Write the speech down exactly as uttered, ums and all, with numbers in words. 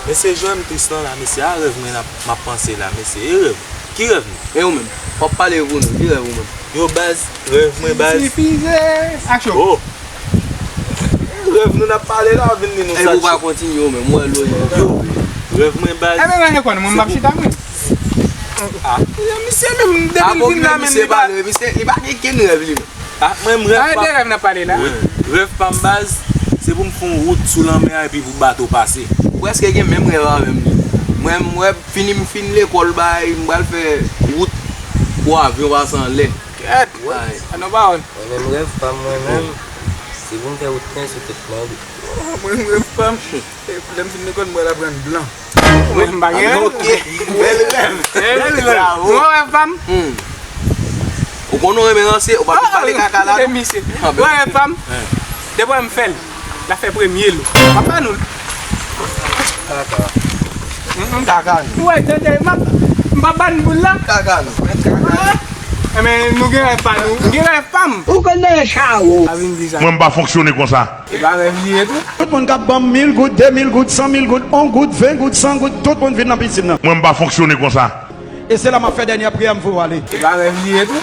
Mesye, jan m tris lan la, mesye, a rèv mwen m ap panse la, mesye. E rèv? Ki rèv nou? E ou menm? W ap pale pou nou. Ki rèv ou menm? Yo, baz, rèv mwen, baz. Sifize. Aksyon. Oh! Rèv nou n ap pale la, w ap vin di nou sa. Epi ou pa kontinye ou menm, ou wè lòt. Yo, rèv mwen, baz. Enben, ranje kò nou, mwen m ap chita, mwen. Ah. Misye menm, depi l vin la menm, li pa. Misye pale, misye, li pa gen kenn rèv, li menm. Ah, mwen, m rèv pa. Arete rèv n ap pale la. Rèv pa m, baz, se pou m fè yon wout sou lanmè a epi pou bato pase. Ou prèske gen menm rèv avè m tou. Mwen, m wè, fini m fin lekòl, bay, m pral fè wout pou avyon pase anlè. Kèt! Ay. An nou pawòl. Mwen menm, rèv pa m, mwen menm, se pou m fè wout mwen sou tèt mwen wi. Mwen menm, rèv pa m, lè m fin lekòl, m pral aprann blan. Mwen, m pa gen rèv. Ok. Bèl rèv. Bèl rèv. Bravo. Mwen, rèv pa m. Ou konnen w renmen ranse, ou pa vin pale kaka la non. Misye. Mwen, rèv pa m. Depi m fè l, l ap fè premye l. Papa nou. Kaka. Kaka nou. Ou wè, tande, m ap, m pa ban boul la. Kaka nou. Enben, nou gen rèv pa nou. M gen rèv pa m. Ou konn nan chawo. A vin di sa. Mwen, m pa fonksyone konsa. E pa rèv li ye tou. Tout moun k ap ban m mil goud, de mil goud, san mil goud, yon goud, ven goud, san goud, tout moun vin nan pisin nan. Mwen, m pa fonksyone konsa. E se la m ap fè dènye priyè m voye w ale. E pa rèv li ye tou.